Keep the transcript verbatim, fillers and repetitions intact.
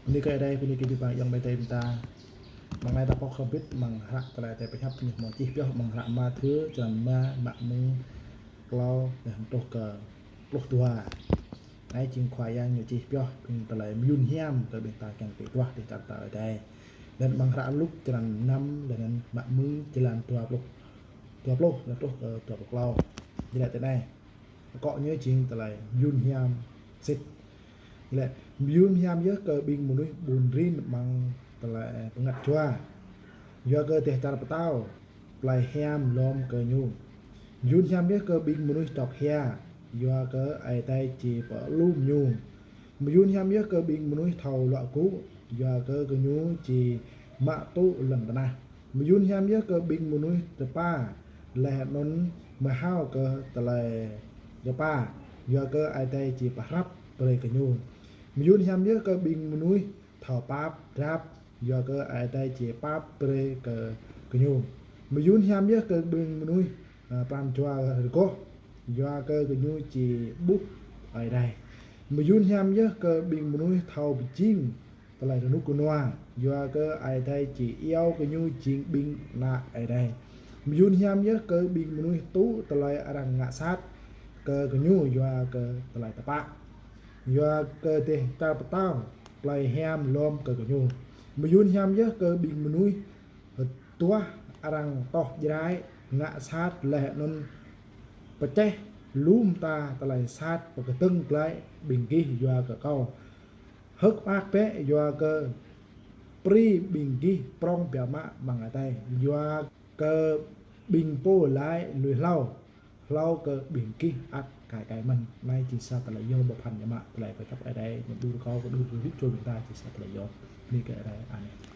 Bơni kơ Ơi Adai, bơni kơ ƀing ayŏng amai adơi ƀing ta. Mơ̆ng anai ta pŏk hrŏm hơbĭt mơ̆ng hră tơlơi Adai pơhiăp ñu hmâo čih pioh mơ̆ng hră Mathiơ črăn rơma mă mơ̆ng klâo laih anŭn truh kơ pluh dua. Anai jing Khua Yang ñu čih pioh ƀing tơlơi mơyŭn hiam kơ ƀing ta kiăng tui duah dêh čar pơtao Ơi Adai. Laih anŭn mơ̆ng hră Luk črăn năm laih anŭn mă mơ̆ng jơlan dua pluh, dua pluh laih truh kơ dua pluh klâo. Jing lĕ tui anai. Akŏ ñu jing tơlơi mơyŭn hiam sĭt. Lĕ mơyŭn hiam yơh kơ ƀing mơnuih ƀun rin amăng tơlơi bơngăt jua, yua kơ dêh čar pơtao plơi hiam lŏm kơ ñu. Mơyŭn hiam yơh kơ ƀing mơnuih čŏk hia, yua kơ Ơi Adai či pơalum ñu. Mơyŭn hiam yơh kơ ƀing mơnuih thâo luă gŭ, yua kơ gơñu či mă tŭ lŏn tơnah. Mơyŭn hiam yơh kơ ƀing mơnuih rơpa laih anŭn mơhao kơ tơlơi rơpa, yua kơ Ơi Adai či pơhrăp brơi kơ ñu. Mơyŭn hiam yơh kơ ƀing mơnuih thâo pap drap, yua kơ Ơi Adai či pap brơi kơ gơñu. Mơyŭn hiam yơh kơ ƀing mơnuih, ơ, pran jua rơgoh, yua kơ gơñu či ƀuh Ơi Adai. Mơyŭn hiam yơh kơ ƀing mơnuih thâo pơjing tơlơi rơnŭk rơnua, yua kơ Ơi Adai či iâu gơñu jing ƀing ană Ơi Adai. Mơyŭn hiam yơh kơ ƀing mơnuih tŭ tơlơi arăng ngă sat kơ gơñu yua kơ tơlơi tơpă, yua kơ dêh čar pơtao plơi hiam lŏm kơ gơñu. Mơyŭn hiam yơh kơ ƀing mơnuih hơduah arăng toh jrai, ngă sat laih anŭn pơčeh lu mơta tơlơi sat pơkơdơ̆ng glaĭ ƀing gih yua kơ Kâo. Hơ̆k mơak bĕ yua kơ pri ƀing gih prŏng biă mă amăng adai, yua kơ ƀing pô laĭ lui hlâo, hlâo kơ ƀing gih ăt kai kai mơ̆n. Anai jing sa tơlơi yôm pơphan ñu mă, tơlơi pơhiăp Ơi Adai ñu ƀu rơkâo kơ đuaĭ rơdip čô ƀing ta, jing sa tơlơi yôm. Bơni kơ Ơi Adai. Amen.